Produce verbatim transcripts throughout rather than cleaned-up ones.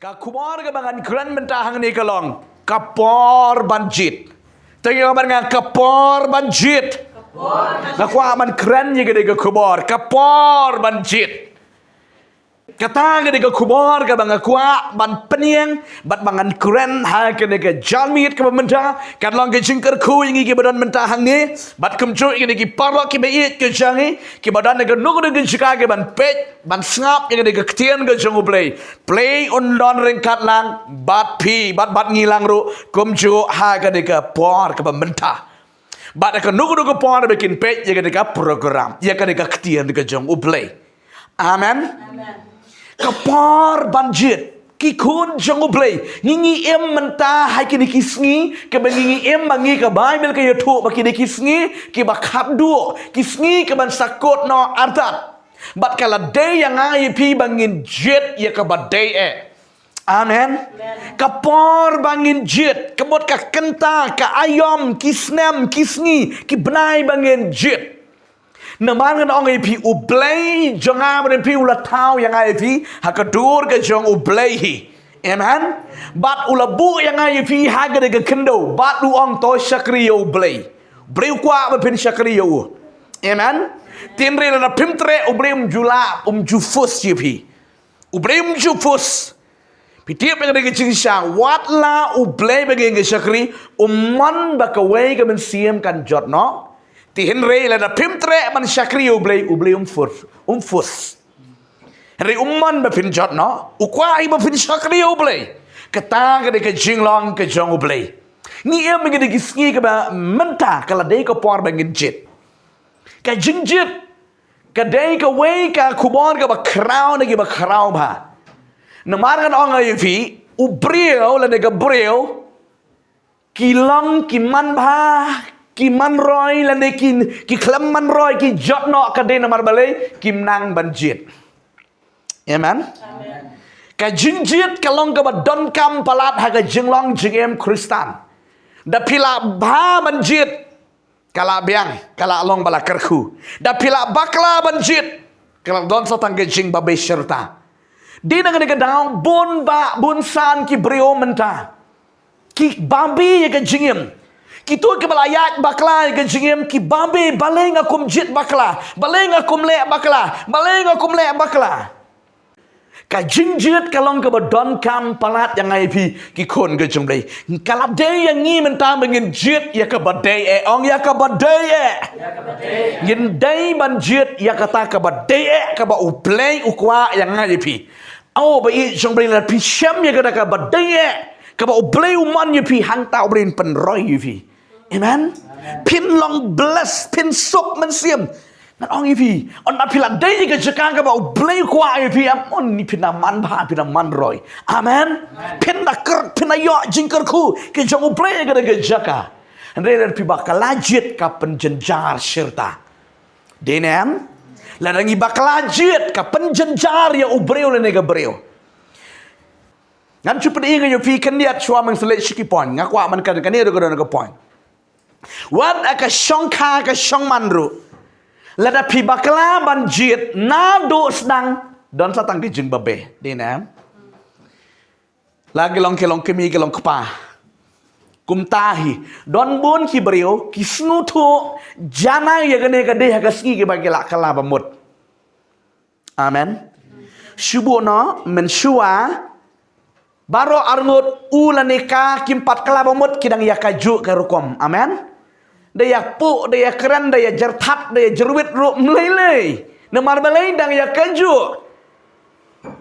Ka khubor kaba ngan kren mynta hangne ka long ka por ban jied. Te ïa kaba nga ka por ban jied. Nga kwah ban kren ïa kane ka khubor ka por ban jied. Kata kane ka khubor kaba nga kwah ban pynïeng bad ba ngan kren ha kane ka janmiet kaba mynta, kan long ka jingkyrkhu ïa ngi kiba don mynta hangne bad kumjuh ïa kine ki paralok kiba ïeit ka jong ngi kiba don ha kano kano ka jaka kiban peit ban sngap ïa kane ka ktien ka jong U Blei. Blei un don ryngkat lang bad phi bad bad ngi lang ruh kumjuh ha kane ka por kaba mynta. Bad ha kano kano ka por ba kin peit ïa kane ka program, ïa kane ka ktien ka jong U Blei. Amen. Ka por ban jied, ki khun jong U Blei, ngi ngi im mynta ha kine ki sngi kaba ngi ngi im ba ngi ka Baibl ka ïathuh ba kine ki sngi kiba khatduh, ki sngi kaban sa kut noh artat. Bad ka la dei ïa nga ïa phi ba ngin jied ïa kaba dei eh. Amen. Ka por ba ngin jied, ka mut ka kynta, ka aïom, ki snem, ki sngi, ki bnai ba ngin jied. Namar ngan ong ïa phi U Blei jong nga bad phi u la thaw ïa nga ïa phi ha ka dur ka jong U Blei hi. Amen. Bad u la buh ïa nga ïa phi ha kane ka khyndew bad u ong to shakri ïa U Blei. Briew kwah ba phin shakri ïa u. Amen. Tynrai lada phim treh U Blei um ju lah, um ju fus ïa phi. U Blei um ju fus. Phi tip ïa kane ka jingshisha, wat la U Blei ba ngin ka shakri, um mon ba kawei ka mynsiem kan jot noh. Te hynrei lada phim treh ban shakri ïa U Blei, U Blei um fus, um fus. Hynrei um mon ba phin jot noh, u kwah hi ba phin shakri ïa U Blei. Kata ka dei ka jinglong ka jong U Blei. Ngi im ïa kane ki sngi kaba mynta ka la dei ka por ba ngin jied. Ka jingjied ka dei kawei ka khubor kaba khraw na kiba khraw bha. Namar ngan ong ïa phi, u briew lane ka briew ki long ki man bha, ki man roi lane ki, ki khlem man roi, ki jot noh, ka dei namar balei? Kim nang ban jied. Amen. Ka jingjied ka long kaba donkam palat ha ka jinglong jingim Khristan. Da phi lah bha ban jied, ka la biang, ka la long ba la kyrkhu. Da phi lah bakla ban jied, ka la don sa tang ka jingbabe shirta. Dei na kane ka daw bun bah bun san ki briew mynta ki babe ïa ka jingim. Kito kiba la ïaid bakla ïa ka jingim ki babe, balei nga kum jied bakla, balei nga kum leh bakla, balei nga kum leh bakla. Ka jingjied ka long kaba donkam palat ïa nga ïa phi ki khun ka jong U Blei. Ka la dei ïa ngi mynta ba ngin jied ïa kaba dei eh, ong ïa kaba dei eh. Ngin dei ban jied ïa kata kaba dei eh, kaba U Blei u kwah ïa nga ïa phi. Aw ba ïeit jong U Blei, lada phi shem ïa kata kaba dei eh, kaba U Blei u mon ïa phi, hangta U Blei un pynroi ïa phi. Amen. Phin long bless, phin suk mynsiem. Ngan ong ïa phi, ynda phi la dei ïa ka jaka kaba U Blei u kwah ïa phi, em, ong ni phin da man bha, phin da man roi. Amen. Phin da kyr, phin da ïoh jingkyrkhu ka jong U Blei ïa kata ka jaka. Hynrei lada phi bakla jied ka pynjynjar shirta. Dei ne em? Lada ngi bakla jied ka pynjynjar ïa u briew lane ka briew. Ngan shu pyni ïa phi khyndiat shuwa ban sa leit sha ki point. Nga kwah ban kren kane ruh ka don ka point. Wat ha ka shongkha ka shongman ruh, lada phi bakla ban jied naduh sdang, don sa tang ki jingbabe. Dei ne em? La ki long, ki long kmie, ki long kpa. Kumta hi don bun ki briew ki sngewthuh janai ïa kane ka dei ha ka sngi kiba ki lah kylla ba mut. Amen. Shu buh noh mynshuwa, baroh arngut u lane ka kim pat kylla ba mut, ki dang ïa kajuh ka rukom. Amen. Da ïa puh, da ïa kren, da ïa jyrthat, da ïa jyrwit ruh ym lei lei. Namar balei? Dang ïa kajuh.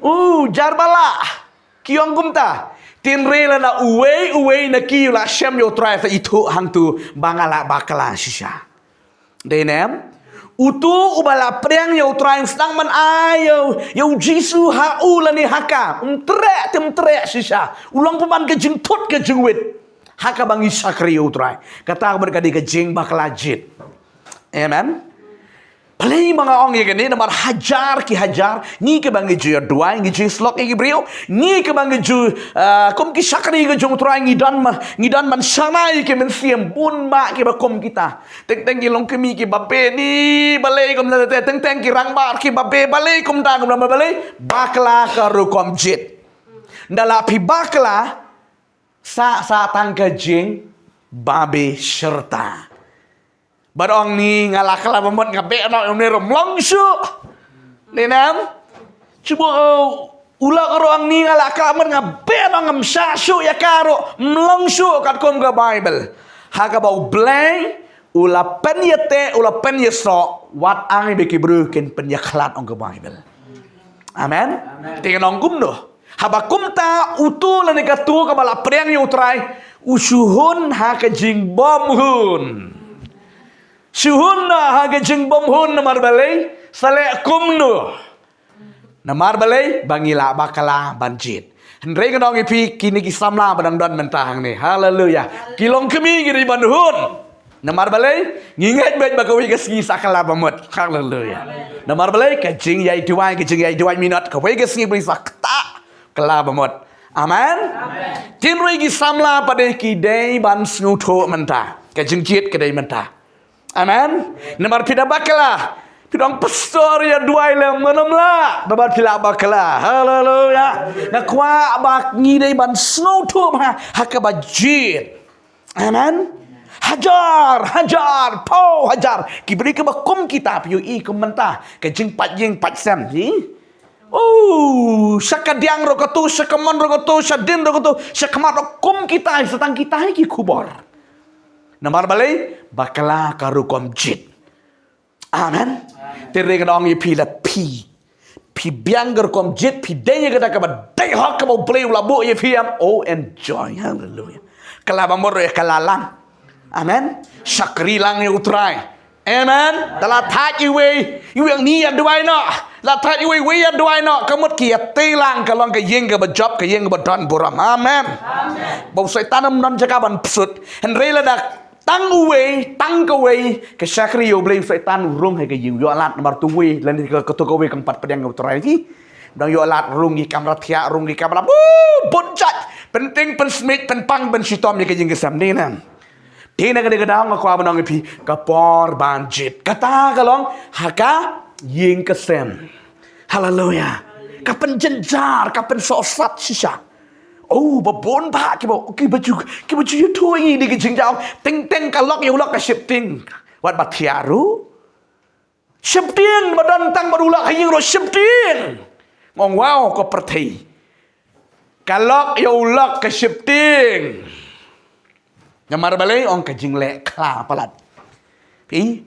U jar ba lah, ki ong kumta. Tynrai lada uwei uwei na ki u la shem ïa U Trai, sa ithuh hangtu ba nga la bakla shisha. Dei ne em? Utu uba la pdiang ïa U Trai, sdang ban ai ïa u, ïa U Jisu ha u lane ha ka, um treh te um treh shisha. U long pynban ka jingthut ka jingwit ha kaba ngi shakri ïa U Trai. Kata ka mut ka dei ka jingbakla jied. Amen. Balei ma nga ong ïa kane? Namar hajar ki hajar ngi kiba ngi ju ïa duwai, ngi ju ïa slok ïa ki briew, ngi kiba ngi ju, ah, kum ki shakri ka jong U Trai, ngi don ma, ngi don ban shana ïa ki mynsiem bun bah kiba kum kita. Teng teng ki long kmie kiba babe, ni balei kumta, teng teng ki rangbah kiba babe, balei kumta, kumta, balei? Bakla ka rukom jied. Nda la phi bakla, sa sa tang ka jingbabe syrta. Bad ong ni nga la kylla ba mut nga beh noh ïa une ruh, ym long shuh. Dei ne em? Shu buh, uh, u lok ruh ong ni nga la kylla ba mut nga beh noh, ngam shah shuh ïa ka ruh, ym long shuh katkum ka Baibl. Ha kaba U Blei u la pynïateh, u la pynïasoh, wat ai ba ki briew kin pynïakhlad, ong ka Baibl. Amen. Te ngan ong kumno? Haba kumta uto lane kato kaba la pdiang ïa U Trai, u shu hun ha ka jingbymhun. Shu hun ha ka jingbymhun, namar balei? Sa leh kumno? Namar balei? Ba ngi la bakla ban jied. Hynrei ngan ong ïa phi, kine ki samla ba dang don mynta hangne, haleluya, ki longkmie ki dei ban hun. Namar balei? Ngi ngeit beit ba kawei ka sngi sa kylla ba mut. Haleluya. Namar balei? Ka jingïaid duwai, ka jingïaid duwai minot, kawei ka sngi ba ngi sa ktah, kylla ba mut. Amen. Hynrei ki samla pat de ki dei ban sngewthuh mynta. Ka jingjied ka dei mynta. Amen. Namar phi da bakla, phi dang pastor ïa duwai lem, ngam lah. Namar phi la bakla. Haleluya. Nga kwah ba ngi dei ban sngewthuh ha, ha kaba jied. Amen. Hajar, hajar, phew hajar ki briew kiba kum kita, phi ïohi kum mynta, ka jingpait ïing pait sem, hi. Oh, sha kadiang ruh kato, sha kamon ruh kato, sha dien ruh kato, sha khmat ruh kum kita, sa tang kita hi ki khubor. Namar balei? Bakla ka rukom jied. Amen. Te hynrei ngan ong ïa phi, lada phi, phi biang ka rukom jied, phi dei ïa kata kaba dei hok kaba U Blei u la buh ïa phi, em, oh, enjoy. Haleluya. Kylla ba mut ruh ïa kylla lang. Amen. Shakri lang ïa U Trai. Amen. Te la thait iwei, iwei, ngi ïa duwai noh. La thait iwei, iwei ïa duwai noh. Ka mut ki ïa tei lang, ka long ka ïing kaba jop, ka ïing kaba don burom. Amen. Ba u Soitan um don jaka ban pynsuh. Hynrei lada tang uwei, tang kawei ka shakri ïa U Blei, u Soitan u rung ha ka ïing, u ïoh lad, namar uto uwei lane ka, kato kawei kam pat pdiang ïa U Trai, hi. Dang ïoh lad, rung ki kamra thiah, rung ki kamra, buh, bun jait, pyntieng, pynsmit, pynpang, pynshitom ïa ka ïing ka sem, dei ne em? Te na kane ka daw nga kwah ban ong ïa phi, ka por ban jied, kata ka long ha ka ïing ka sem. Haleluya. Ka pynjynjar, ka pynsohsat shisha. Oh, ba bun bah kiba, kiba ju, kiba ju ïathuh ïa ngi da ka jingjaw. Teng teng ka lok ïa u lok ka sheptieng. Wat ba thiah ruh. Sheptieng, ba don tang bad u lok ha ïing ruh sheptieng. Nga ong, wow, ko pyrthei. Ka lok ïa u lok ka sheptieng. Namar balei? Ong ka jingleh khla palat. Phi,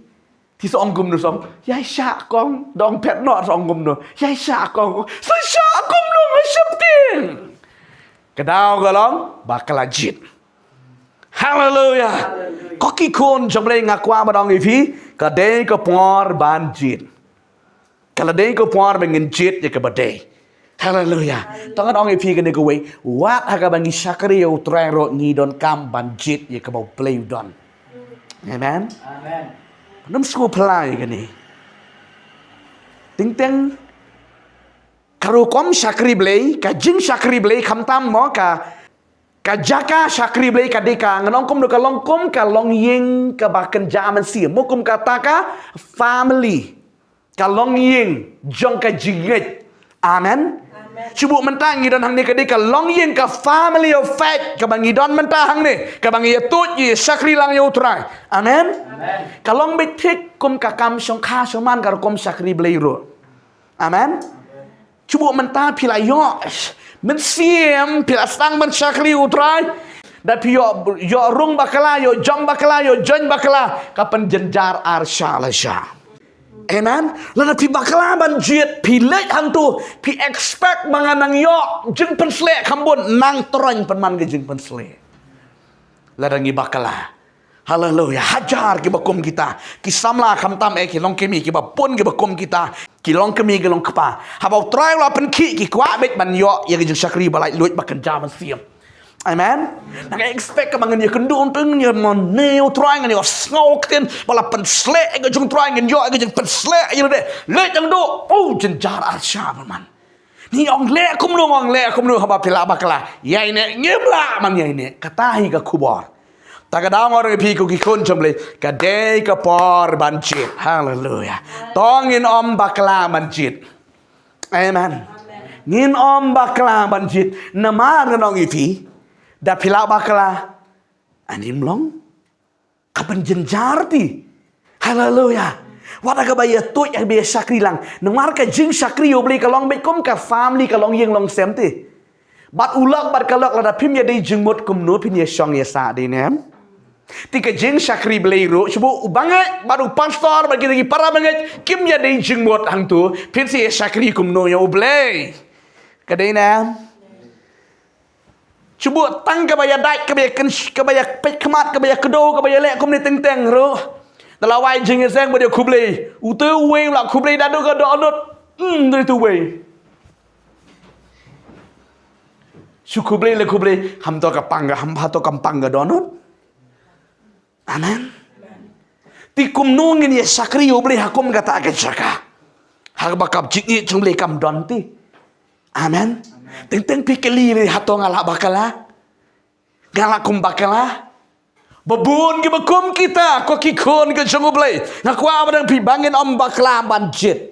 phi sa ong kumno, sa ong, ïai shah kong, da ong phet noh sa ong kumno, ïai shah kong, sa shah kumno, nga sheptieng. Ka daw ka long bakla jied. Haleluya. Ko ki khun jong U Blei, nga kwah ban ong ïa phi, ka dei ka por ban jied. Ka la dei ka por ba ngin jied ïa kaba dei. Haleluya. To ngan ong ïa phi kane kawei, wat ha kaba ngi shakri ïa U Trai ruh ngi donkam ban jied ïa kaba U Blei u don. Amen. Amen. Nym sngewphylla ïa kane. Teng teng ka rukom shakri Blei, ka jingshakri Blei, khamtam mo ka, ka jaka shakri Blei ka dei ka, ngan ong kumno, ka long kum ka longïing kaba kynja mynsiem, mo kum kata ka family. Ka longïing jong ka jingngeit. Amen. Amen. Shu buh mynta ngi don hangne ka dei ka longïing, ka family of faith, kaba ngi don mynta hangne, kaba ngi ïa tuid, ïa shakri lang ïa U Trai. Amen. Amen. Ka long beit thik kum ka kam shongkha shongman, ka rukom shakri Blei ruh. Amen. Shu buh mynta phi la ïoh mynsiem, phi la sdang ban shakri U Trai. Da phi ïoh, ïoh rung bakla, ïoh jam bakla, ïoh jaiñ bakla, ka pynjynjar ar shah lashai. Amen. Lada phi bakla ban jied, phi leit hangto, phi expect ba ngan nang ïoh jingpynsleh, kham bun, nang tyrwa pynman ka jingpynsleh. Lada ngi bakla. Haleluya. Hajar kiba kum kita, ki samla khamtam eh, ki longkmie kiba bun kiba kum kita, ki longkmie ki longkpa, haba U Trai u la pynkhih ki kwah beit ban ïoh ïa ka jingshakri ba laitluid ba kynja mynsiem. Amen. Nang expect ka ba ngan ïakynduh, ngan ïamane U Trai, ngan ïasngew ktien ba la pynsleh ïa ka jong U Trai, ngan ïoh ïa ka jingpynsleh ïa lade. Leit hangto, oh, jynjar ar shah man. Ngi ong leh kumno, ong leh kumno, haba phi la bakla, ïaineh ngim lah man ïaineh. Kata hi ka khubor. Ta ka daw nga ong ïa phi ko ki khun jong U Blei, ka dei ka por ban jied. Haleluya. To ngin ym bakla ban jied. Amen. Ngin ym bakla ban jied, namar ngan ong ïa phi, da phi la bakla, ani mlong ka pynjynjar ti. Haleluya. Wat la kaba ïa tuid, ïa ba ïa shakri lang. Namar ka jingshakri ïa U Blei ka long beit kum ka family, ka long ïing long sem ti. Bad u lok bad ka lok, lada phim ïa dei jingmut kumno phin ïa shong ïa sah, dei ne em? Ti ka jingshakri Blei ruh, shu buh u bangeit bad u pastor bad kita ki para bangeit kim ïa dei jingmut hangto, phin sa ïa shakri kumno ïa U Blei? Ka dei ne em? Shu buh tang kaba ïa dait, kaba ïa kyn-, kaba ïa peit khmat, kaba ïa kdew, kaba ïa leh kumne teng teng ruh, da la wai jingïaseng bad ïa khublei. Uto uwei u la khublei da duk ka dohnud. Hmm, da uto uwei. Shu khublei la khublei, ham to ka pang ka, ham ha to kam pang ka dohnud. Amen. Ti kumno ngin ïa shakri ïa U Blei ha kum kata ka jaka, ha kaba ka jingïeit jong U Blei kam don ti? Amen. Teng teng phi kylli, hato nga la bakla? Nga la kum bakla? Ba bun kiba kum kita, ko ki khun ka jong U Blei, nga kwah ba dang phi ba ngin ym bakla ban jied.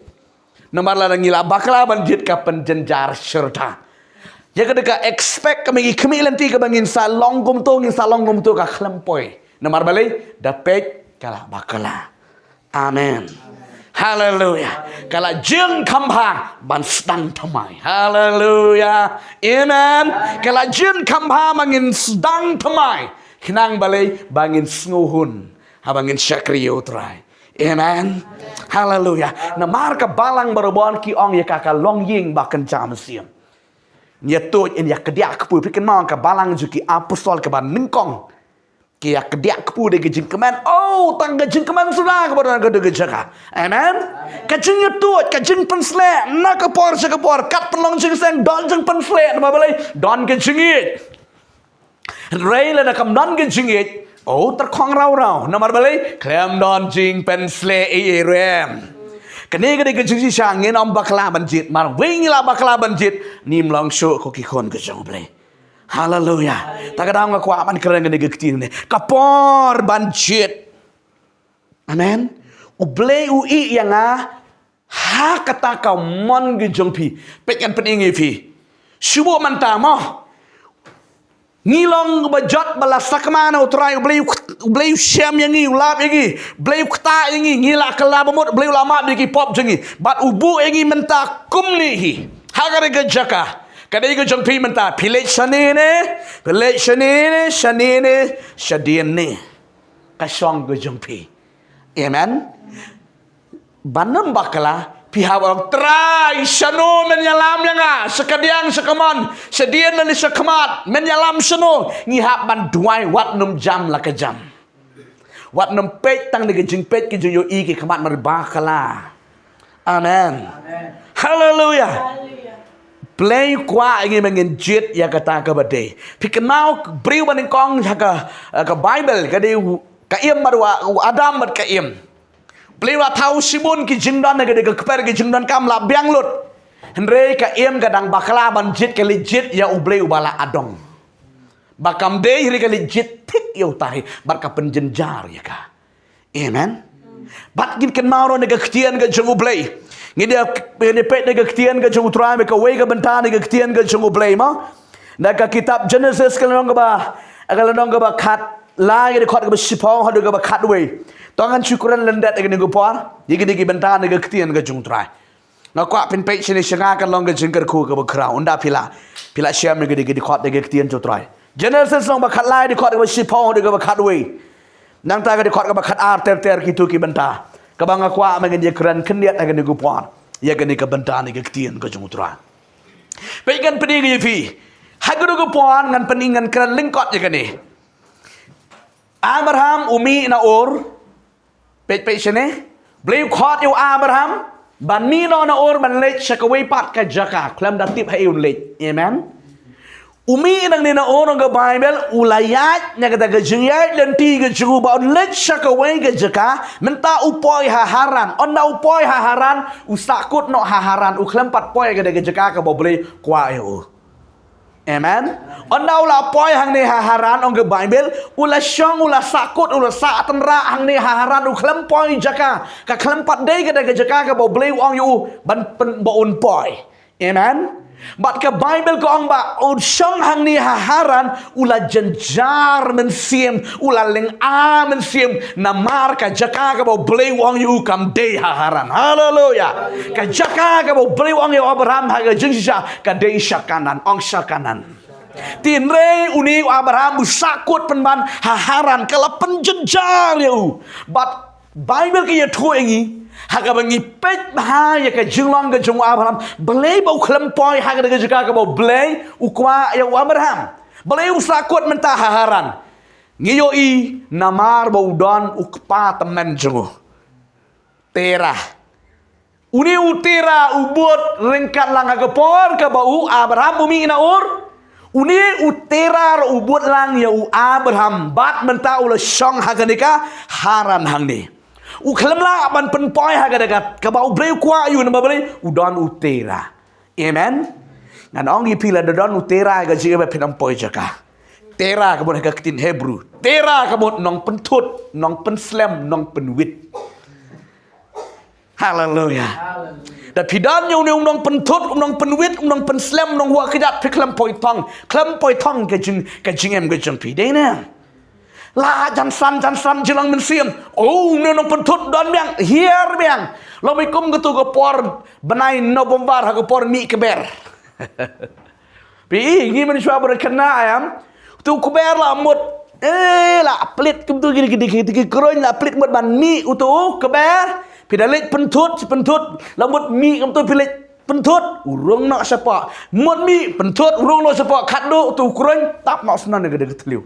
Namar lada ngi la bakla ban jied, ka pynjynjar shirta. Ïa kata ka expect ka ma ngi khmih lynti kaba ngin sa long kumto, ngin sa long kumto, ka khlem poi. Namar balei? Da peit ka la bakla. Amen. Haleluya. Ka la jin kham bha ban sdang thymmai. Haleluya. Amen. Ka la jin kham bha ba ngin sdang thymmai. Khnang balei? Ba ngin sngewhun haba ngin shakri ïa U Trai. Amen. Haleluya. Namar ka balang barabor ki ong ïa ka, ka longïing ba kynja mynsiem. Ïa tuid, ïa kdiah kpu, phi kynmaw ka balang jong ki apostol kaba nyngkong. Ki ïa kdiah kpu da ka jingkmen. Oh, tang ka jingkmen suda kaba don ha kata ka jaka. Amen. Ka jingïathuh, ka jingpynshlur na ka por sha ka por, kat pynlong jingïaseng don jingpynshlur, namar balei? Don ka jingïeit. Hynrei lada kam don ka jingïeit, oh, tyrkhong raw raw. Namar balei? Khlem don jingpynshlur ei ei ruh em. Kane ka dei ka jingshisha, ngin ym bakla ban jied. Mar wei ngi la bakla ban jied, ngim long shuh ko ki khun ka jong U Blei. Haleluya. Ta ka daw nga kwah ban kren kane ka ktien ne, ka por ban jied. Amen. U Blei u ïeh ïa nga ha kata ka mon ka jong phi. Peit, ngan pyni ïa phi. Shu buh mynta mo, ngi long ba jot ba la sakma na U Trai, U Blei, U Blei u shem ïa ngi, u lap ïa ngi, U Blei u ktah ïa ngi, ngi la kylla ba mut, U Blei u la map ïa ki pop jong ngi. Bad u buh ïa ngi mynta kumne hi, ha kata ka jaka. Ka dei ka jong phi mynta, phi leit shane ne, phi leit shane ne, shane ne, shadien ne. Ka shong ka jong phi. Amen. Ban ym bakla, phi hap ong, Trai, shano men ïalam ïa nga, sha kadiang, sha kamon, shadien ne shakhmat, men ïalam shano? Ngi hap ban duwai, wat nym jam la ka jam. Wat nym peit tang da ka jingpeit ka jingïohi ki khmat, mar bakla. Amen. Haleluya. Blei u kwah ïa ngi ba ngin jied ïa kata kaba dei. Phi kynmaw briew ba nyngkong ha ka, ha ka Baibl, ka dei u, ka Im bad u, u Adam bad ka Im. Blei u la thaw shibun ki jingdon, ka dei ka kper ki jingdonkam la biang lut. Hynrei ka Im ka dang bakla ban jied, ka leit jied ïa U Blei uba la adong. Ba kam dei, hynrei ka leit jied thik ïa uta hi, bad ka pynjynjar ïa ka. Amen. Bad ngin kynmaw ruh na ka ktien ka jong U Blei. Ngin ïa, ngin ïa peit na ka ktien ka jong U Trai, kawei ka bynta na ka ktien ka jong U Blei mo. Na ka kitab Genesis ka lynnong kaba, ka lynnong kaba khatlai, ka dkhot kaba shiphew haduh kaba khatwei. To ngan shu kren lyndet ha kane ka por ïa kine ki bynta na ka ktien ka jong U Trai. Nga kwah phin peit shane sha nga, kan long ka jingkyrkhu kaba khraw. Ynda phi la, phi la shem ïa kine ki dkhot na ka ktien jong U Trai. Genesis lynnong ba khatlai, dkhot kaba shiphew haduh kaba khatwei. Nangta ka dkhot kaba khatar ter ter, kito ki bynta kaba nga kwah ba ngin ïa kren khyndiat ha kane ka por ïa kane ka bynta na ka ktien ka jong U Trai. Peit, ngan pyni ïa phi. Ha kane ka por ngan pyni, ngan kren lyngkot ïa kane. Abraham u mih na Ur. Peit, peit shane. Blei u khot ïa u Abraham ban mih noh na Ur ban leit sha kawei pat ka jaka, khlem da tip haei un leit. Amen. U mih nangne na Ur, ong ka Baibl, u la ïaid na kata ka jingïaid lynti ka jong u ba un leit sha kawei ka jaka. Mynta u poi ha Haran. Ynda u poi ha Haran, u sahkut noh ha Haran, u khlem pat poi ha kata ka jaka kaba U Blei u kwah ïa u. Amen. Ynda u la poi hangne ha Haran, ong ka Baibl, u la shong, u la sahkut, u la sah tynrah hangne ha Haran, u khlem poi jaka. Ka khlem pat dei kata ka jaka kaba U Blei u ong ïa u ban pyn-, ba un poi. Amen. Bad ka Baibl ka ong ba u shong hangne ha Haran, u la jynjar mynsiem, u la lynga mynsiem, namar ka jaka kaba U Blei u ong ïa u kam dei ha Haran. Haleluya. Ka jaka kaba U Blei u ong ïa u Abraham ha ka jingshisha, ka dei sha Kanaan, ong sha Kanaan. Hynrei une u Abraham u sahkut pynban ha Haran, ka la pynjynjar ïa u. Bad Baibl ka ïathuh ïa ngi, ha kaba ngi peit bha ïa ka jinglong ka jong u Abraham, balei ba u khlem poi ha kata ka jaka kaba U Blei u kwah ïa u Abraham. Balei u sahkut mynta ha Haran? Ngi ïohi namar ba u don u kpa tymmen jong u, Terah. Une u Terah u bud ryngkat lang ha ka por kaba u Abraham u mih na Ur. Une u Terah ruh u bud lang ïa u Abraham bad mynta u la shong ha kane ka Haran hangne. U khlem lah ban pynpoi ha kata ka, kaba U Blei u kwah ïa u, namar balei? U don u Terah. Amen. Ngan ong ïa phi, lada don u Terah ha ka jingim, phin ym poi jaka. Terah ka mut ha ka ktien Hebru, Terah ka mut nongpynthut, nongpynslem, nongpynwit. Haleluya. Da phi don ïa une u nongpynthut, u nongpynwit, u nongpynslem, u nongwah kjat, phi khlem poi thong, khlem poi thong ka jing, ka jingim ka jong phi. Dei ne? La jan san jan san jylliew mynsiem. Oh, une u nongpynthut don biang, hiar biang. Long ba kum katu ka por bnai November ha ka por mih kber. Phi i, ngi mynshuwa ba kynmaw ïa utu u kber la mut. Eh, la plit kumtu, kine kine kine ki kruiñ la plit mut ban mih utu u kber. Phi da leit pynthut, pynthut la mut mih kumtu, phi leit pynthut, u rung noh shapoh. Mut mih pynthut, u rung noh shapoh, khatduh utu u kruiñ tap noh syndon na ka dei ka thliew.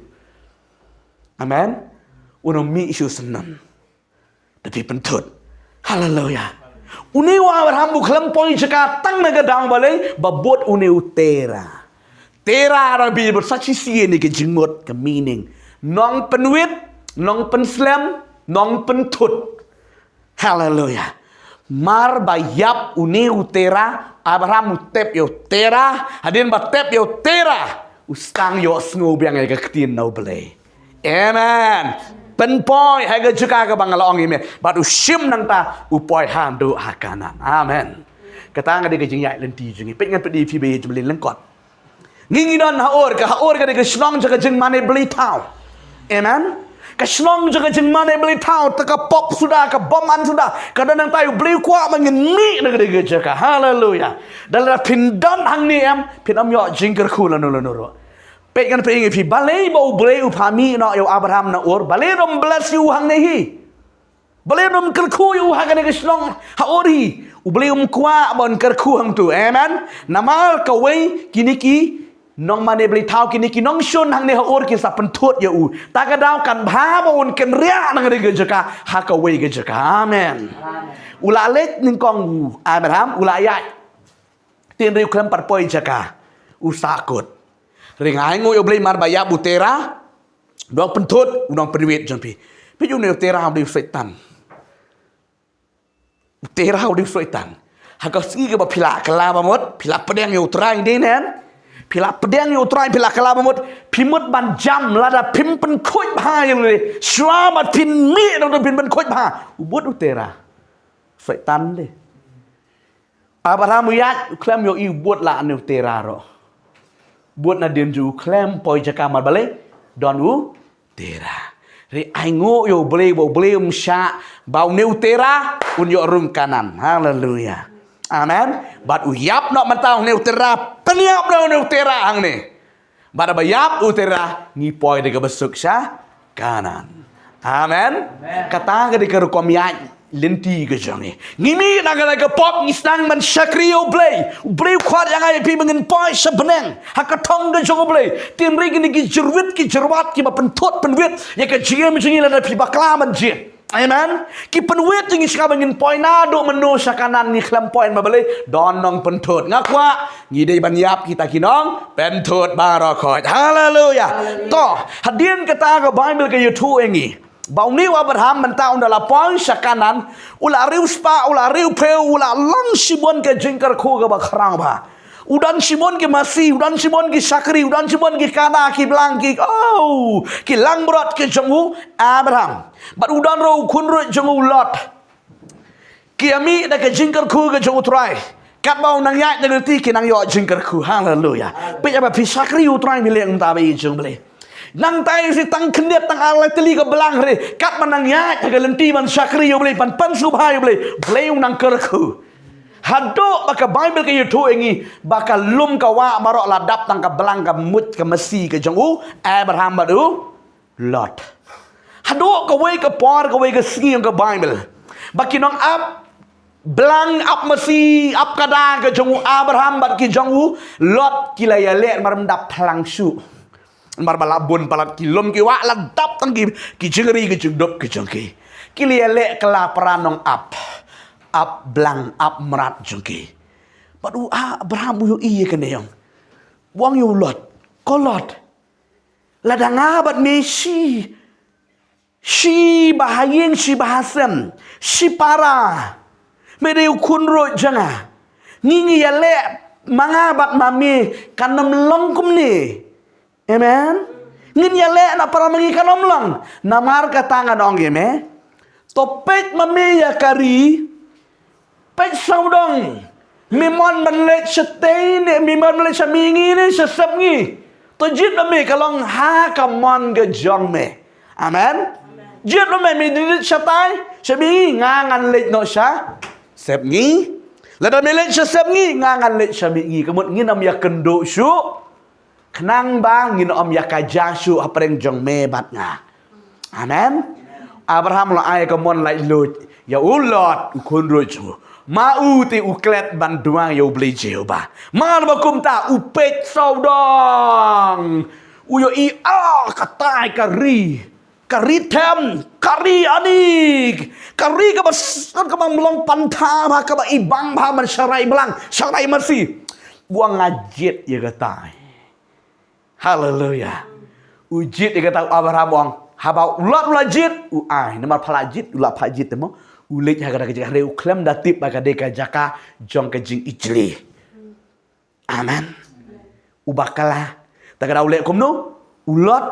Amen. U nang mih shu syndon. Te phi pynthut. Haleluya. Une u Abraham u khlem poi jaka tang na ka daw, balei? Ba bud une u Terah. Terah, Arabi, bad sa shisien ïa ka jingmut, ka meaning, nongpynwit, nongpynslem, nongpynthut. Haleluya. Mar ba ïap une u Terah, Abraham u tep ïa u Terah, hadien ba tep ïa u Terah, u sdang ïohsngew biang ïa ka ktien na U Blei. Amen. Pynpoi ha ka jaka kaba nga la ong ïa me. Bad u shim nangta u poi haduh ha Kanaan. Amen. Kata ka dei ka jingïaid lynti jong ngi. Peit ngan peit ïa phi ba ïa jingmlien lyngkot. Ngi ngi don ha Ur, ka ha Ur ka dei ka shnong jong ka jingmane bleithaw. Amen. Ka shnong jong ka jingmane bleithaw, te ka pop suda, ka bymman suda. Ka don nangta ïa U Blei u kwah ba ngin mih na ka dei ka jaka. Haleluya. Da lada phin don hangne em, phin ym ïoh jingkyrkhu lano lano ruh. Peit ngan peit ïa phi, balei ba U Blei u phah mih noh ïa u Abraham na Ur, balei um bless ïa u hangne hi? Balei um kyrkhu ïa u ha kane ka shnong ha Ur hi? U Blei um kwah ba un kyrkhu hangtu. Amen. Namar kawei kine ki nongmane bleithaw, kine ki nongshun hangne ha Ur kin sa pynthut ïa u. Ta ka daw kan bha ba un kynriah na kane ka jaka ha kawei ka jaka. Amen. U la leit nyngkong u Abraham, u la ïaid. Hynrei u khlem pat poi jaka, u sahkut. Hynrei nga ai nguh ïa U Blei mar ba ïap u Terah, u nongpynthut, u nongpynwit jong phi. Phi ju ne u Terah u dei u Soitan. U Terah u dei u Soitan. Ha ka sngi kaba phi la kylla ba mut, phi la pdiang ïa U Trai, dei ne em? Phi la pdiang ïa U Trai, phi la kylla ba mut, phi mut ban jam lada phim pynkhuid bha ïa U Blei. Shuwa ba phin mih nangta phin pynkhuid bha. U bud u Terah. Soitan dei. Abraham u ïaid, u khlem ïohi u bud la une u Terah ruh. Bud nadien jong u khlem poi jaka, mar balei? Don u Terah. Hynrei ai nguh ïa U Blei ba U Blei um shah ba une u Terah un ïoh rung Kanaan. Haleluya. Amen. Bad u ïap noh mynta une u Terah, pynïap noh une u Terah hangne. Bad haba ïap u Terah, ngi poi da kaba suk sha Kanaan. Amen. Amen. Kata ka dei ka rukom ïaid lynti ka jong ngi. Ngi mih na kata ka pop, ngi sdang ban shakri ïa U Blei. U Blei u khot ïa nga ïa phi ba ngin poi sha bneng ha ka thong ka jong U Blei. Hynrei kine ki jyrwit ki jyrwat kiba pynthut pynwit ïa ka jingim jong ngi lada phi bakla ban jied. Amen. Ki pynwit ïa ngi sha kaba ngin poi, naduh mynno sha Kanaan ngi khlem poi, namar balei? Don nongpynthut. Nga kwah ngi dei ban ïap kita ki nongpynthut baroh khoit. Haleluya. Haleluya. To, hadien kata ka Baibl ka ïathuh ïa ngi ba une u Abraham mynta ynda la poi sha Kanaan, u la riewspah, u la riewphew, u la long shibun ka jingkyrkhu kaba khraw bha. U don shibun ki masi, u don shibun ki shakri, u don shibun ki kada, ki blang, ki, oh, ki langbrot ki jong u Abraham. Bad u don ruh u khun ruh jong u Lot. Ki ïa mih da ka jingkyrkhu ka jong u Trai. Katba u nang ïaid na ka lynti ki nang ïoh jingkyrkhu. Haleluya. Peit ba phi shakri ïa u Trai, phi leh kumta ba ïeit jong u Blei. Nangta shi tang khyndiat tang ar lai tylli ka blang re. Katba nang ïaid ha ka lynti ban shakri ïa u Blei, ban pynsngewbha ïa u Blei, u Blei u nang kyrkhu. Haduh ba ka Baibl ka ïathuh ïa ngi ba ka lum ka wah baroh la dap, tang ka blang, ka mut, ka masi ka jong u Abraham bad u Lot. Haduh kawei ka por, kawei ka sngi, ong ka Baibl, ba ki nong ap blang, ap masi, ap kada ka jong u Abraham bad ki jong u Lot ki la ïaleh, mar ym dap phlang shuh. Mar ba la bun palat ki lum ki wah, la dap tang ki, ki jingri, ki jingdup ki jong ki. Ki la ïaleh kylla para nong ap, ap blang, ap mrad jong ki. Bad u Abraham u ïohi ïa kane, ong, u ong ïa u Lot, ko Lot, lada nga bad me shi, shi ba ha ïing, shi ba ha sem, shi para, me dei u khun ruh jong nga, ngi, ngi ïaleh ma nga bad ma me kan ym long kumne. Amen. Ngin ïaleh na para ma ngi kan ym long. Namar kata ngan ong ïa me, to peit ma me ïa ka ri, peit sawdong. Me mon ban leit shatei ne me mon ban leit sha mihngi ne sha sepngi? To jied ma me, ka long ha ka mon ka jong me. Amen. Jied ma me, me leit shatai, sha mihngi, nga ngan leit noh sha sepngi. Lada me leit sha sepngi, nga ngan leit sha mihngi. Ka mut ngin ym ïakynduh shuh, khnang ba ngin ym ïakajia shuh hapdeng jong me bad nga. Amen. Abraham la ai ka mon laitluid ïa u Lot, u khun ruh jong u. Ma u te u klet ban duwai ïa u Blei Jehobah. Mar ba kumta u peit sawdong, u ïohi, ah, katai ka ri, ka ri them, ka ri anik, ka ri kaba s-, kaba long pantha bha, kaba ibang bha ban sharai blang, sharai masi. U ong, nga jied ïa katai. Haleluya. U jied ïa kata u Abraham, u ong. Haba u Lot u la jied, u ai. Namar pha la jied, u la pha jied te mo. U leit ha kata ka jaka, hynrei u khlem da tip ba ka dei ka jaka jong ka jingijli. Amen. U bakla. Te ka dei u leh kumno? U Lot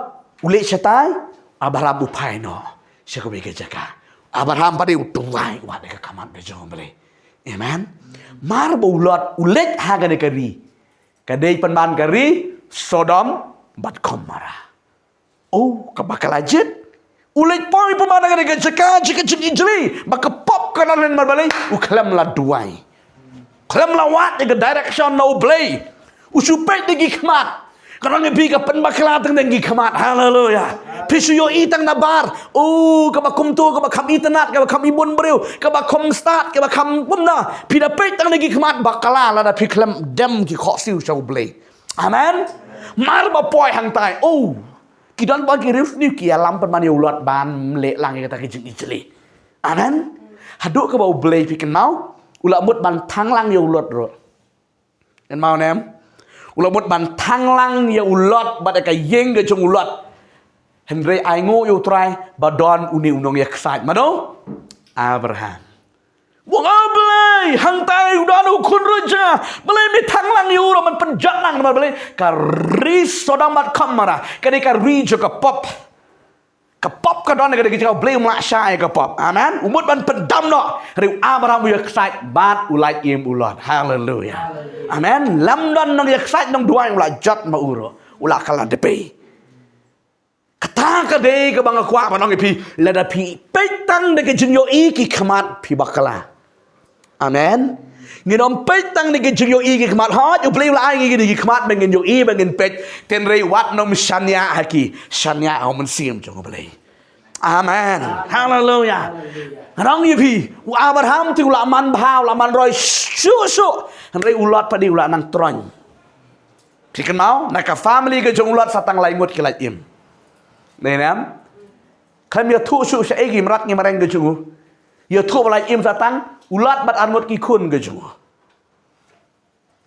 u leit shatai, Abraham u phai noh sha kawei ka jaka. Abraham pat u duwai, u wad ïa ka khmat ka jong u Blei. Amen. Mar ba u Lot u leit ha kane ka ri, ka dei pynban ka ri Sodom bad Gomorrah. Oh, ka bakla jied. U leit poi pynban ha kane ka jaka, jaka jingijli, ba ka pop ka don lem, mar balei? U khlem la duwai. Khlem la wad ïa ka direction na u Blei. U shu peit da ki khmat. Ka don ïa phi ka pynbakla tang da ki khmat. Haleluya. Phi shu ïohi tang nabar. Oh, kaba kumto, kaba kham itynnad, kaba kham ibun briew, kaba kham stad, kaba kham kumno. Phi da peit tang da ki khmat bakla, lada phi khlem dem ki khohsiew sha u Blei. Amen. Mar ba poi hangtai, oh, ki don ba ki riew sniew ki ïalam pynban ïa u Lot ban leh lang ïa kata ka jingijli. Amen. Haduh kaba u Blei, phi kynmaw, u la mut ban thang lang ïa u Lot ruh. Kynmaw ne em? U la mut ban thang lang ïa u Lot bad ïa ka ïing ka jong u Lot. Hynrei ainguh ïa u Trai ba don une u nongïaksaid. Mano? Abraham. U ong, "A Blei, hangtai u don u khun ruh jong nga. Balei me thang lang ïa u ruh ban pynjot lang, namar balei? Ka ri Sodom bad Gomorrah ka dei ka ri jong ka pop. Ka pop ka don ha kata ka jaka, u Blei um lah shah ïa ka pop." Amen. U mut ban pyndam noh. Hynrei u Abraham u ïaksaid bad u la im u Lot. Haleluya. Amen. Lam don nongïaksaid, nongduwai, u la jot ma u ruh. U la kylla da phi. Kata ka dei kaba nga kwah ban ong ïa phi, lada phi peit tang da ka jingïohi ki khmat, phi bakla. Amen. Ngin ym peit tang da ka jingïohi ki khmat. Hooid, u Blei u la ai ngi ki khmat ba ngin ïohi, ba ngin peit. Hynrei wat nym shaniah ha ki, shaniah ha u Mynsiem jong u Blei. Amen. Haleluya. Nga ong ïa phi, u Abraham te u la man bha, u la man roi shuh shuh. Hynrei u Lot pat u la nang troiñ. Phi kynmaw, na ka family ka jong u Lot sa tang lai ngut ki la im. Dei ne em? Khlem ïathuh shuh shaei ki mrad ki mreng ka jong u. Ïathuh ba la im sa tang u Lot bad ar ngut ki khun ka jong u.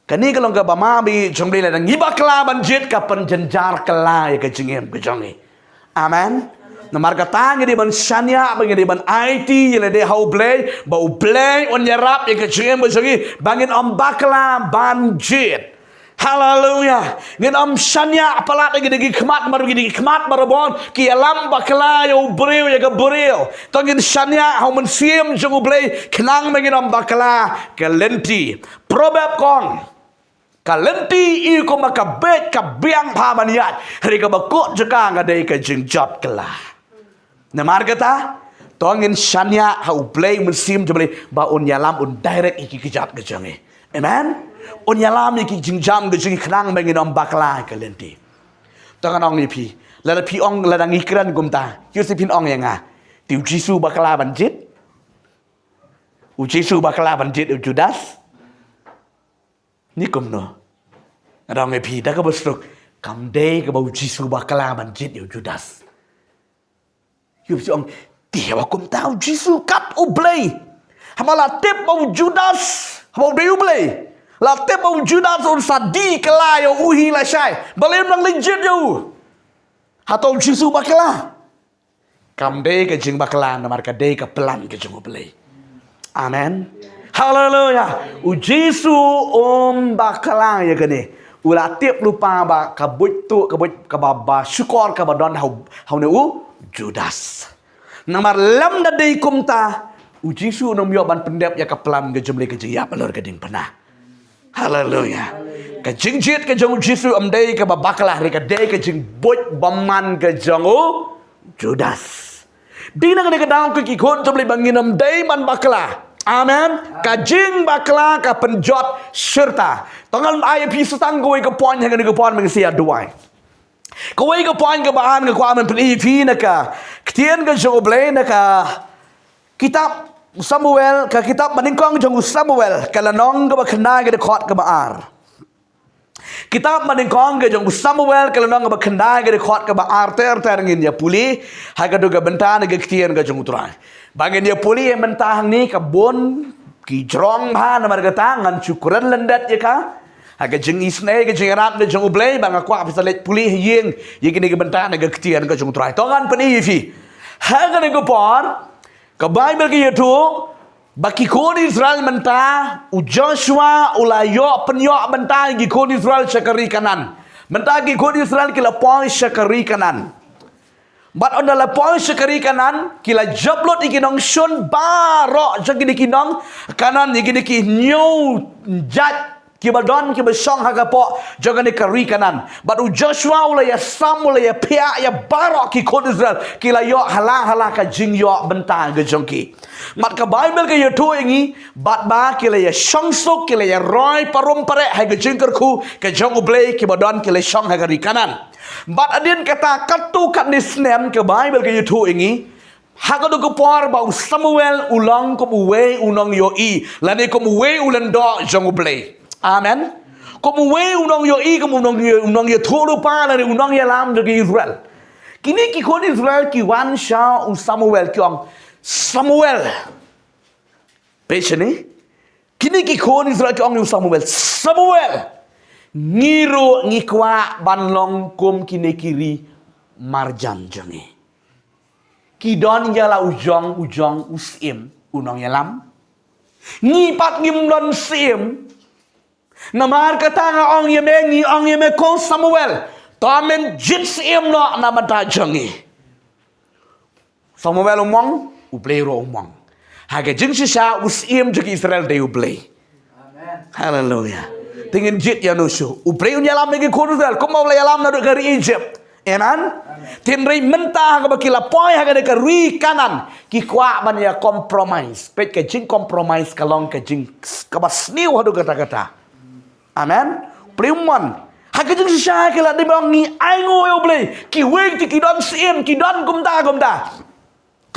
Kane ka long kaba ma ba ïeit jong u Blei, lada ngi bakla ban jied, ka pynjynjar kylla ïa ka jingim ka jong ngi. Amen. Namar kata ngi dei ban shaniah, ba ngi dei ban aiti ïa lade ha u Blei, ba u Blei un ïarap ïa ka jingim ka jong ngi, ba ngin ym bakla ban jied. Haleluya. Ngin ym shaniah palat ïa ki da ki khmat mar, ki da ki khmat marabor, ki ïalam bakla ïa u briew ïa ka briew. To ngin shaniah ha u Mynsiem jong U Blei khnang ba ngin ym bakla ka lynti. Proverb ka ong, ka lynti i kum ka beit ka biang bha ban ïaid, hynrei kaba kut jong ka ka dei ka jingjot kylla. Namar kata, to ngin shaniah ha U Blei, Mynsiem jong U Blei, ba un ïalam, un direct ïa ki kjat ka jong ngi. Amen. Un ïalam ïa ki jingjam ka jong ngi khnang ba ngin ym bakla ka lynti. To ngan ong ïa phi, lada phi ong, lada ngi kren kumta, ïoh shu phin ong ïa nga, te U Jisu bakla ban jied? U Jisu bakla ban jied ïa u Judas? Ni kumno? Ngan ong ïa phi da kaba suk, kam dei kaba U Jisu bakla ban jied ïa u Judas. Ïoh shu ong, te haba kumta U Jisu kat U Blei, haba la tip ba u Judas, haba u dei U Blei, la tip ba u Judas un sa die kylla ïa u hi lashai, balei un nang leit jied ïa u? Hato U Jisu bakla? Kam dei ka jingbakla, namar ka dei ka plan ka jong U Blei. Amen. Haleluya. U Jisu um bakla ïa kane. U la tip lypa ba ka buit tuh, ka buit kaba, ba shukor kaba don ha u, ha une u Judas. Namar lymda dei kumta, U Jisu um ïoh ban pyndep ïa ka plan ka jong U Blei ka jingïap halor ka diengphna. Haleluya. Ka jingjied ka jong U Jisu ym dei kaba bakla, hynrei ka dei ka jingbuit bymman ka jong u Judas. Dei na kane ka daw ko ki khun jong U Blei ba ngin ym dei ban bakla. Amen. Ka jingbakla ka pynjot shirta. To ngan ai ïa phi sa tang kawei ka point ha kane ka por mynta sha duwai. Kawei ka point kaba ar nga kwah ban pyni ïa phi na ka ktien ka jong U Blei na ka kitab Samuel, ka kitab banyngkong jong u Samuel, ka lynnong kaba khyndai ka dkhot kaba ar. Kitab banyngkong ka jong u Samuel, ka lynnong kaba khyndai ka dkhot kaba ar ter ter ngin ïa pule ha katu ka bynta na ka ktien ka jong U Trai. Ba ngin ïa pule mynta hangne ka bun ki jrong bha namar kata ngan shu kren lyndet ïa ka. Ha ka jingisynei ka jingïarap ka jong U Blei ba nga kwah phi sa leit pule ha ïing ïa kine ki bynta na ka ktien ka jong U Trai. To ngan pyni ïa phi. Ha kane ka por ka Baibl ka ïathuh ba ki khun Israel mynta, u Joshua u la ïoh pynïoh bynta ïa ki khun Israel sha ka ri Kanaan. Mynta ki khun Israel ki la poi sha ka ri Kanaan. Bad ynda la poi sha ka ri Kanaan, ki la jop lut ïa ki nongshun baroh jong kine ki nong Kanaan, ïa kine ki hynñiew jait kiba don kiba shong ha ka pok jong kane ka ri Kanaan. Bad u Joshua u la ïasam, u la ïaphiah ïa baroh ki khun Israel, ki la ïoh hala hala ka jingïoh bynta ka jong ki. Bad ka Baibl ka ïathuh ïa ngi, bad ba ki la ïashong suk, ki la ïaroi parum pareh ha ka jingkyrkhu ka jong U Blei, kiba don ki la shong ha ka ri Kanaan. Bad hadien kata katto katne snem ka Baibl ka ïathuh ïa ngi, ha katu ka por ba u Samuel u long kum uwei u nongïohi lane kum uwei u lyngdoh jong U Blei. Amen. Kum uwei u nongïohi, kum u nong, u nongïathuhlypa lane u nongïalam jong ki Israel. Kine ki khun Israel ki wan sha u Samuel ki ong, Samuel. Peit shane. Kine ki khun Israel ki ong ïa u Samuel, Samuel, ngi ruh ngi kwah ban long kum kine ki ri marjan jong ngi. Ki don ïa la u jong, u jong u syiem u nongïalam. Ngi pat ngim don syiem. Namar kata nga ong ïa me, ngi ong ïa me ko Samuel, to men jied syiem noh na bynta jong ngi. Samuel u mong, U Blei ruh u mong. Ha ka jingshisha u syiem jong ki Israel dei U Blei. Haleluya. Te ngin jied ïa uno shuh? U Blei un ïalam ïa ki khun Israel kumba u la ïalam naduh ka ri Egypt. Amen. Hynrei mynta ha kaba ki la poi ha kane ka ri Kanaan, ki kwah ban ïa compromise. Peit ka jing compromise ka long ka jing kaba sniew haduh katta katta. Amen. Pynban ha ka jingshisha ki la dei ban ong, ngi ainguh ïa U Blei. Kiwei te ki don syiem, ki don kumta kumta.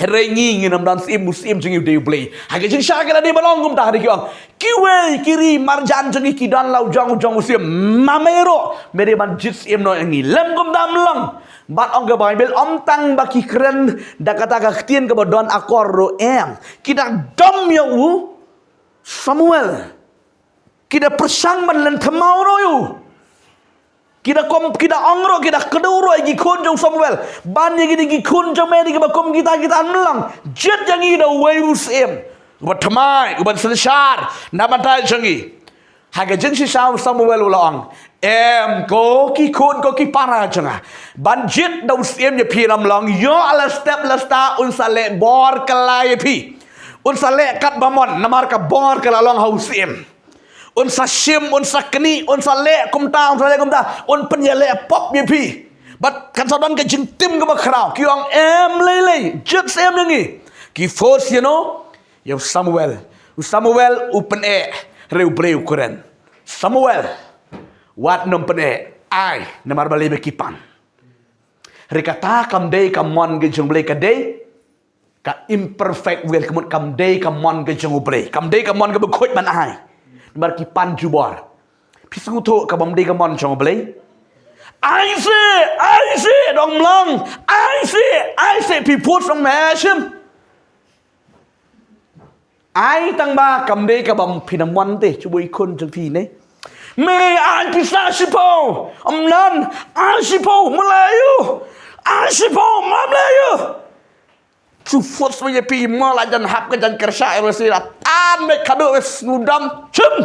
Hynrei ngi ngin ym don syiem, u syiem jong ngi u dei U Blei. Ha ka jingshisha ki la dei ban ong kumta, hynrei ki ong, kiwei ki ri marjan jong ngi ki don la u jong, u jong u syiem. Ma me ruh me dei ban jied syiem noh ïa ngi. Lym kumta ym long. Bad ong ka Baibl, ym tang ba ki kren da kata ka ktien kaba don akor ruh em, ki da dom ïa u Samuel. Ki da pyrshang ban lynthem ruh ïa u. Ki da kum, ki da ong ruh, ki da kdew ruh ïa ki khun jong u Samuel, ban ïa kine ki khun jong me dei kiba kum kita, kita ym long. Jied ïa ngi da uwei u syiem uba thymmai, uban synshar na bynta jong ngi. Ha ka jingshisha u Samuel u la ong, Em, ko ki khun, ko ki para jong nga. Ban jied da u Syiem ïa phi, ym long ïoh la step la star un sa leh bor kylla ïa phi. Un sa leh katba mon, namar ka bor ka la long ha u Syiem. Un sa shim, un sa knieh, un sa leh kumta, un sa leh kumta, un pynïaleh pop ïa phi. Bad kan sa don ka jingtim kaba khraw, ki ong em lei lei, jied Syiem ïa ngi. Ki force ïa no, ïa u Samuel. U Samuel u pyneh, hynrei U Blei u kren. Samuel, wat nym pyneh, ai, namar balei ba ki pan. Hynrei kata kam dei ka mon ka jong U Blei, ka dei ka imperfect will, ka mut kam dei ka mon ka jong U Blei, kam dei ka mon kaba khuid ban ai. Namar ki pan jubor. Phi sngewthuh ka bym dei ka mon jong U Blei. Ai se, ai se, dong mlang, ai se, ai se, phi put song me shim. Ai tang ba kam dei ka bym phi na mon te, chu boi khun jong phi ne. Me ai pisa shiphew, ym nan, ai shiphew, mlai ïa u, ai shiphew, mlai ïa u. Chu fut swa ïa phi, ma la jan hap ka jan kyrsha ïa u si la tan me khadu wes ngudam chim.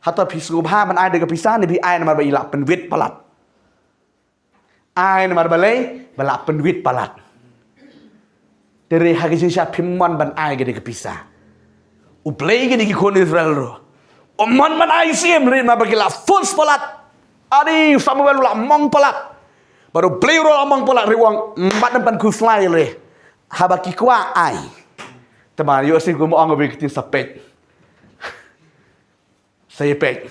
Hato phi sngewbha ban ai da ka pisa ne phi ai namar ba i la pynwit palat. Ai namar balei, ba la pynwit palat. Te re ha ka jingshisha phim mon ban ai ka da ka pisa. U Blei kine ki khun Israel ruh. U mon ban ai Syiem ri namar ba ki la fus palat. Adi Samuel u la mong palat. Bad U Blei ruh u la mong palat, re u ong, mbat nym pan khuslai re. Haba ki kwah ai. Te ma ïoh shisha kum ong ba ki tin sa peit. Sa ïa peit.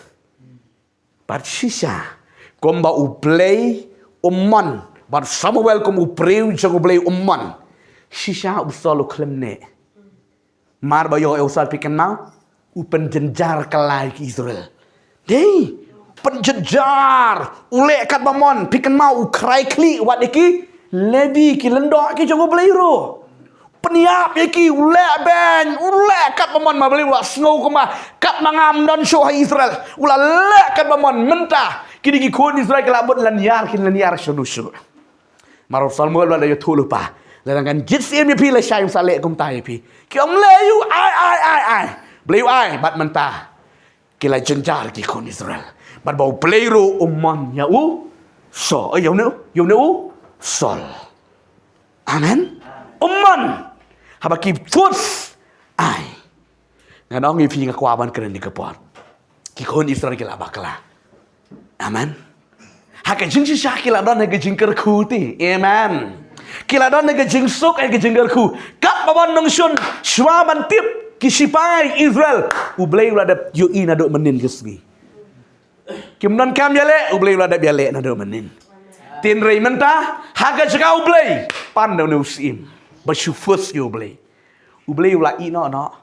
Bad shisha, kumba U Blei u mon, bad Samuel kum u briew jong U Blei u mon. Shisha u Saul u khlem neh. Mar ba ïoh ïa u Saul phi kynmaw, u pynjynjar kylla ïa ki Israel. Dei, pynjynjar, u leh katba mon, phi kynmaw u khrai khlieh wat ïa ki Levi ki lyngdoh ki jong U Blei ruh. Pynïap ïa ki, u leh beiñ, u leh katba mon, ma Blei u la sngew kumba katba ngam don shuh ha Israel. U la leh katba mon, mynta kine ki khun Israel ki la bud lynñiar, ki lynñiar shuh shuh. Mar u Samuel u la ïathuh lypa, lada ngan jied Syiem ïa phi lashai un sa leh kumta ïa phi. Ki ong Blei u ai, ai, ai, ai. Blei u ai bad mynta ki la jynjar ki khun Israel. Bad ba U Blei ruh u mon ïa u Saul, ïa une, ïa une u Saul. Amen. U mon. Haba ki force ai. Ngan ong ïa phi, nga kwah ban kren ïa ka por. Ki khun Israel ki la bakla. Amen. Ha ka jingshisha ki la don ha ka jingkyrkhu te. Amen. Ki la don ha ka jingsuk, ha ka jingkyrkhu. Katba ban nongshun, shuwa ban tip ki shipai Israel, U Blei u la dep ïohi naduh mynnin ka sngi. Kim donkam ïaleh, U Blei u la dep ïaleh naduh mynnin. Hynrei mynta, ha ka jaka U Blei, pan da une u Syiem. Ba shu force ïa U Blei. U Blei u la ïeh noh noh.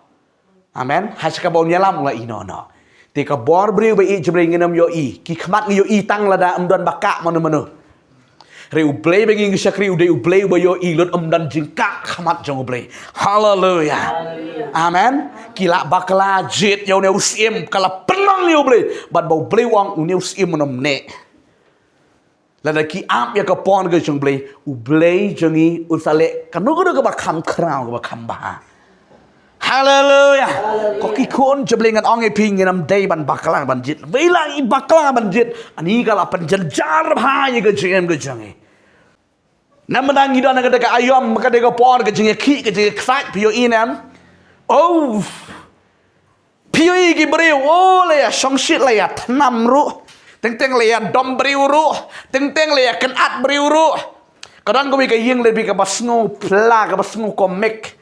Amen. Ha ka jaka ba un ïalam u la ïeh noh noh. Te ka bor briew ba ïeit jong U Blei ngin ym ïohi. Ki khmat ngi ïohi tang lada ym don ba kah mano mano. Hynrei U Blei ba ngi ngi shakri u dei U Blei uba ïohi lut, ym don jingkah khmat jong U Blei. Haleluya. Amen. Ki la bakla jied ïa une u Syiem, ka la pynlong ïa U Blei. Bad ba U Blei u ong une u Syiem un ym neh. Lada ki ap ïa ka por ka jong U Blei, U Blei jong ngi un sa leh kano kano kaba kham khraw, kaba kham bha. Haleluya. Ko ki khun jong U Blei, ngan ong ïa phi, ngin ym dei ban bakla ban jied. Wei la i bakla ban jied, ani ka la pynjynjar bha ïa ka jingim ka jong ngi. Namar ngi don ha kata ka aïom, ka dei ka por ka jingïakhih, ka jingïaksaid, phi ïohi ne em. Oh. Phi ïohi ki briew, oh, la ïa shongshit, la ïa thnam ruh. Teng teng la ïa dom briew ruh. Teng teng la ïa kynad briew ruh. Ka don kawei ka ïing lehse kaba sngew pla, kaba sngew comic.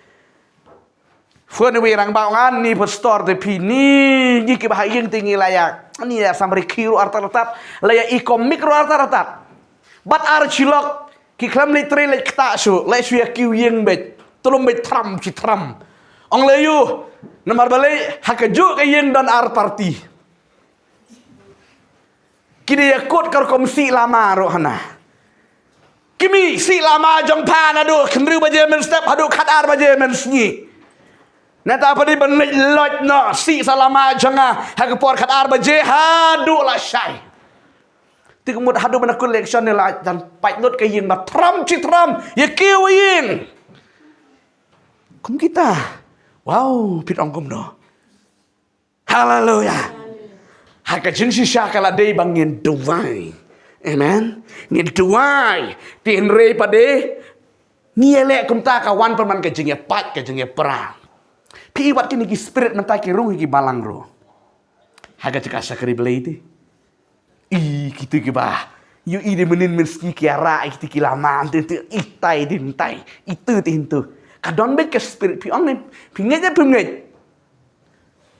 Phone wei rangbah, ngan ni pastor te phi, ni ngi kiba ha ïing te ngi la ïa, ni la ïa samrkhie ruh artat artat, la ïa i comic ruh artat artat. Bad ar shilok ki khlem leit trei leit ktah shuh, leit shu ïa kiew ïing beit, tlum beit thram shi thram. Ong lei ïoh, namar balei, ha kajuh ka ïing don ar party. Ki dei ïa kut ka rukom sih lama ruh hana. Ki mih sih lama jong pha naduh khyndai baje mynstep haduh khatar baje mynsngi. Nangta phi dei ban leit loit noh sih sa lama jong nga ha ka por khatar baje haduh lashai. Te ka mut haduh ban kut election ne la jan pait lut ka ïing ba thram shi thram ïa kiew ïing. Kum kita. Wow, phi ong kumno. Haleluya. Ha ka jingshisha ka la dei ba ngin duwai. Amen. Ngin duwai. Te hynrei pat de, ngi ïaleh kumta ka wan pat man ka jingïapait, ka jingïapra. Phi i wat kine ki spirit mynta ki rung ha ki balang ruh. Ha ka jaka shakri Blei te. I, kito kiba ïohi de mynnin mynsngi ki ïarah ïa kito ki lama, te, te, itai de, itai. Ito te hynto. Ka don beit ka spirit, phi ong ne, phi ngeit ne phim ngeit.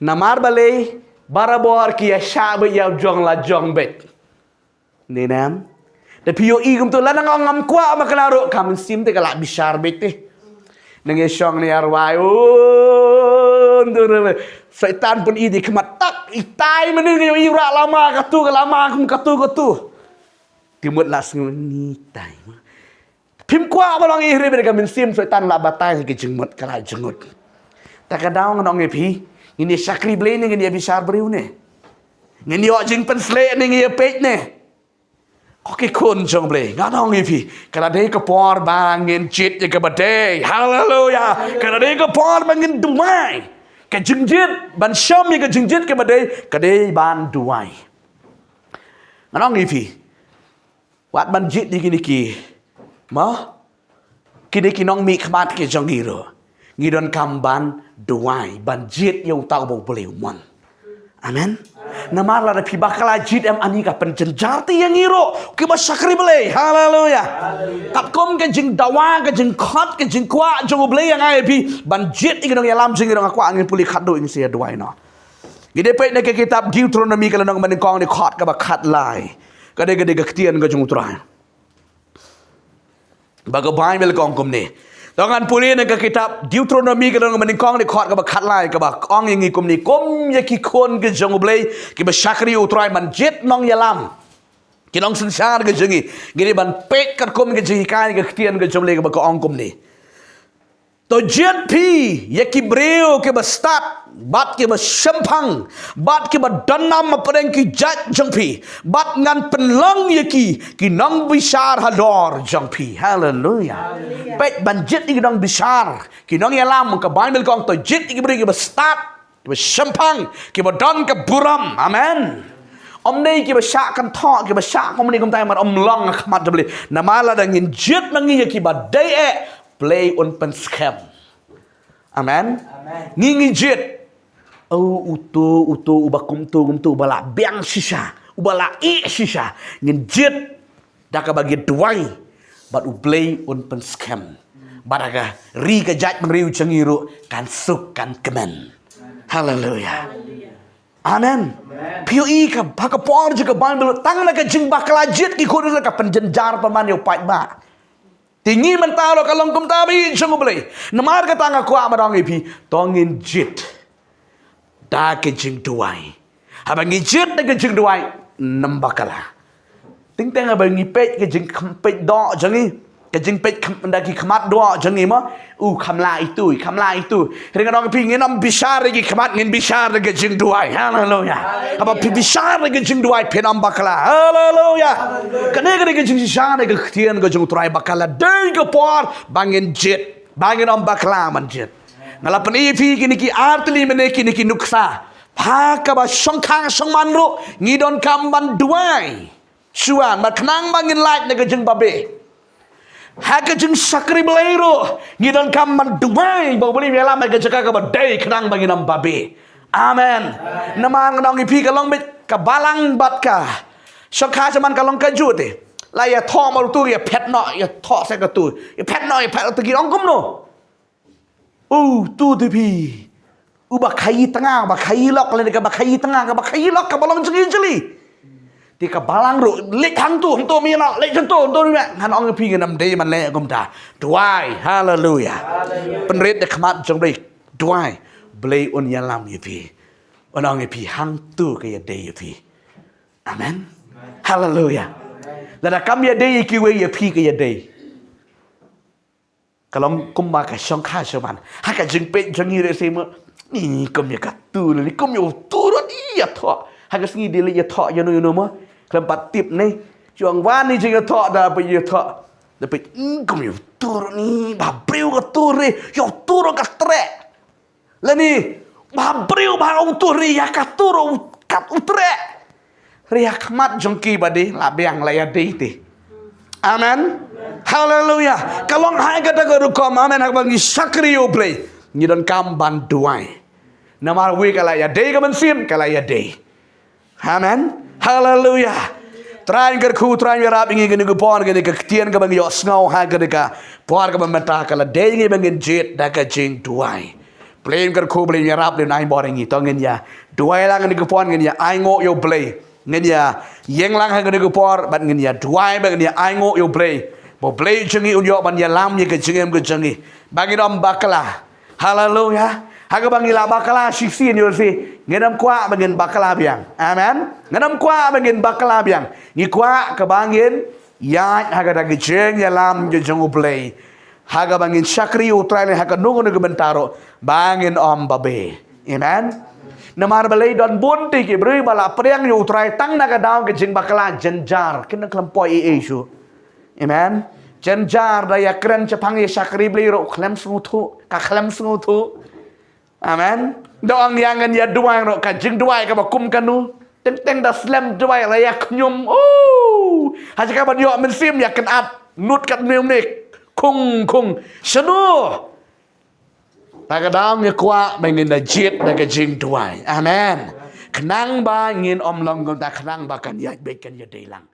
Namar balei, barabor ki ïashah beit ïa u jong la jong beit. Ne nam. Da phi ïohi kumto, lada nga ong ngam kwah bakla ruh, ka mynsiem te ka la bishar beit te. Nang ïa shong ne arwai, o, ndur le. Soitan pun i de khmat tak, itai mynnin ïohi rah lama katu ka lama kum katu katu. Te mut la sngew ngi tai. Phim kwah ba long i hynrei bad ka mynsiem Soitan la batai ha ka jingmut ka la jngut. Ta ka daw ngan ong ïa phi, ngin ïa shakri Blei ne ngin ïa bishar briew ne? Ngin ïoh jingpynsleh ne ngin ïa peit ne? Ko ki khun jong Blei, ngan ong ïa phi, ka la dei ka por ba ngin jied ïa kaba dei. Haleluya. Ka la dei ka por ba ngin duwai. Ka jingjied, ban shim ïa ka jingjied kaba dei, ka dei ban duwai. Ngan ong ïa phi, wat ban jied ïa kine ki, mo? Kine ki nongmihkhmat ki jong ngi ruh, ngi donkam ban duwai, ban jied ïa uta uba U Blei u mon. Amen. Namar lada phi bakla jied em, ani ka pynjynjar te ïa ngi ruh kiba shakri Blei. Haleluya. Katkum ka jingdawa, ka jingkhot, ka jingkwah jong U Blei ïa nga ïa phi ban jied ïa ki nongïalam jong ngi ruh. Nga kwah ngin pule khatduh, ngin sa ïa duwai noh. Ngi dei peit na ka kitab Deuteronomi ka lynnong ba nyngkong, dkhot kaba khatlai. Ka dei, ka dei ka ktien ka jong U Trai. Ba ka Baibl ka ong kumne. To ngan pule na ka kitab Deuteronomi ka lynnong ba nyngkong, dkhot kaba khatlai, kaba ong ïa ngi kumne: Kum ïa ki khun ki jong U Blei kiba shakri U Trai, ban jied nongïalam, ki nongsynshar ki jong ngi, ngi dei ban peit katkum ka jinghikai ka ktien ka jong U Blei kaba ka ong kumne: To jied phi ïa ki briew kiba stad bad kiba shemphang bad kiba donnam hapdeng ki jait jong phi, bad ngan pynlong ïa ki ki nongbishar halor jong phi. Haleluya. Peit, ban jied ïa ki nongbishar, ki nongïalam, ka Baibl ka ong to jied ïa ki briew kiba stad, kiba shemphang, kiba don ka burom. Amen. Ym dei kiba shah kynthoh, kiba shah kumne kumtai, mar ym long ha khmat jong U Blei. Namar lada ngin jied ma ngi ïa kiba dei eh, Blei un pynskhem. Amen. Amen. Ngi, ngi jied. Oh, uto, uto, uba kumto, kumto, uba la biang shisha, uba la ih shisha. Ngin jied da kaba ngi duwai, bad U Blei un pynskhem. Bad ha ka ri ka jaitbynriew jong ngi ruh kan suk kan kmen. Haleluya. Amen. Phi ïohi ka, ha ka por jong ka Baibl, tang na ka jingbakla jied ki khun Israel, ka pynjynjar pat man ïa u paidbah. Te ngi mynta ruh ka long kumta bad jong U Blei. Namar kata nga kwah ban ong ïa phi, to ngin jied da ka jingduwai. Haba ngi jied da ka jingduwai, ym bakla. Teng teng haba ngi peit ka jingpeit doh jong ngi, ka jingpeit kham-, da ki khmat doh jong ngi mo, u kham lah itu, kham lah itu. Hynrei ngan ong ïa phi, ngin ym bishar da ki khmat, ngin bishar da ka jingduwai. Haleluya. Haba phi bishar da ka jingduwai, phin ym bakla. Haleluya. Kane, kane ka jingshisha na ka ktien ka jong U Trai, ba ka la dei ka por ba ngin jied, ba ngin ym bakla ban jied. Nga la pyni ïa phi kine ki ar tylli mynne, kine ki nuksa. Ha kaba shongkha shongman ruh ngi donkam ban duwai. Shuwa, namar khnang ba ngin lait na ka jingbabe. Ha ka jingshakri Blei ruh ngi donkam ban duwai ba U Blei un ïalam ha ka jaka kaba dei khnang ba ngin ym babe. Amen. Namar ngan ong ïa phi, ka long beit ka balang bad ka shongkha shongman ka long kajuh te. La ïathoh ma utu, ïaphet noh, ïathoh sha katu, ïaphet noh, ïaphet utu, ki ong kumno? Utu te phi, uba khaïi tnga, ba khaïi lok, lane kaba khaïi tnga, kaba khaïi lok, kaba long jngi jli. Te ka balang ruh leit hangtu, hangtu mynno, leit hangtu, hangtu mynno. Ngan ong ïa phi, ngin ym dei ban leh kumta. Duwai, haleluya. Pynrit da khmat jong Blei, duwai. Blei un ïalam ïa phi. Un ong ïa phi hangtu ka ïadei ïa phi. Amen. Haleluya. Lada kam ïadei ïa kiwei, ïa phi ka ïadei. Ka long kumba ka shongkha shongman. Ha ka jingpeit jong ngi ruh shisha mo, ni kum ïa katu, ni kum ïa utu ruh ïathoh. Ha ka sngi dei leit ïathoh ïano ïano mo, khlem pat tip ne. Jong wan ni jingïathoh da ba ïathoh. Da peit, ni kum ïa utu ruh ni, ba briew katu ruh, ïa utu ruh ka treh. Lane ba briew ba utu ruh ïa katu ruh kat u treh. Hynrei ha khmat jong ki ba dei la biang, la ïadei te. Amen. Haleluya. Ka long ha kata ka rukom, amen, haba ngi shakri ïa U Blei, ngi donkam ban duwai. Namar wei ka la ïadei ka mynsiem, ka la ïadei. Amen. Haleluya. Trai kyrkhu, Trai ïarap ïa ngi kane ka por, kane ka ktien kaba ngi ïohsngew ha kane ka por kaba mynta, ka la dei ïa ngi ba ngin jied da ka jingduwai. Blei kyrkhu, Blei ïarap, Blei ai bor ïa ngi. To ngin ïa duwai lang kane ka por, ngin ïa ainguh ïa U Blei. Ngin ïa ïeng lang ha kane ka por bad ngin ïa duwai bad ngin ïa ainguh ïa U Blei, ba U Blei jong ngi un ïoh ban ïalam ïa ka jingim ka jong ngi, ba ngin ym bakla. Haleluya. Ha kaba ngi la bakla shisien, ïohi, ngin ym kwah ba ngin bakla biang. Amen. Ngin ym kwah ba ngin bakla biang. Ngi kwah kaba ngin ïaid ha kata ka jingïalam ka jong U Blei, ha kaba ngin shakri ïa U Trai lane ha kano kano ka bynta ruh, ba ngin ym babe. Amen. Namar balei don bun te ki briew ba la pdiang ïa U Trai tang na ka daw ka jingbakla, jynjar, kin nang khlem poi ei ei shuh. Amen. Jynjar, da ïakren shaphang ïa shakri Blei ruh khlem sngewthuh, ka khlem sngewthuh. Amen. Da ong ïa ngin ïa duwai ruh, ka jingduwai kaba kum kano? Teng teng da slem duwai la ïa khñium. Oh, ha jaka ban ïoh mynsiem ïa kynat, nud kat mynsiem ne khung khung. Shano? Ta ka daw ngi kwah ba ngin da jied da ka jingduwai. Amen. Khnang ba ngin ym long kumta, khnang ba kan ïaid beit, kan ïadei lang.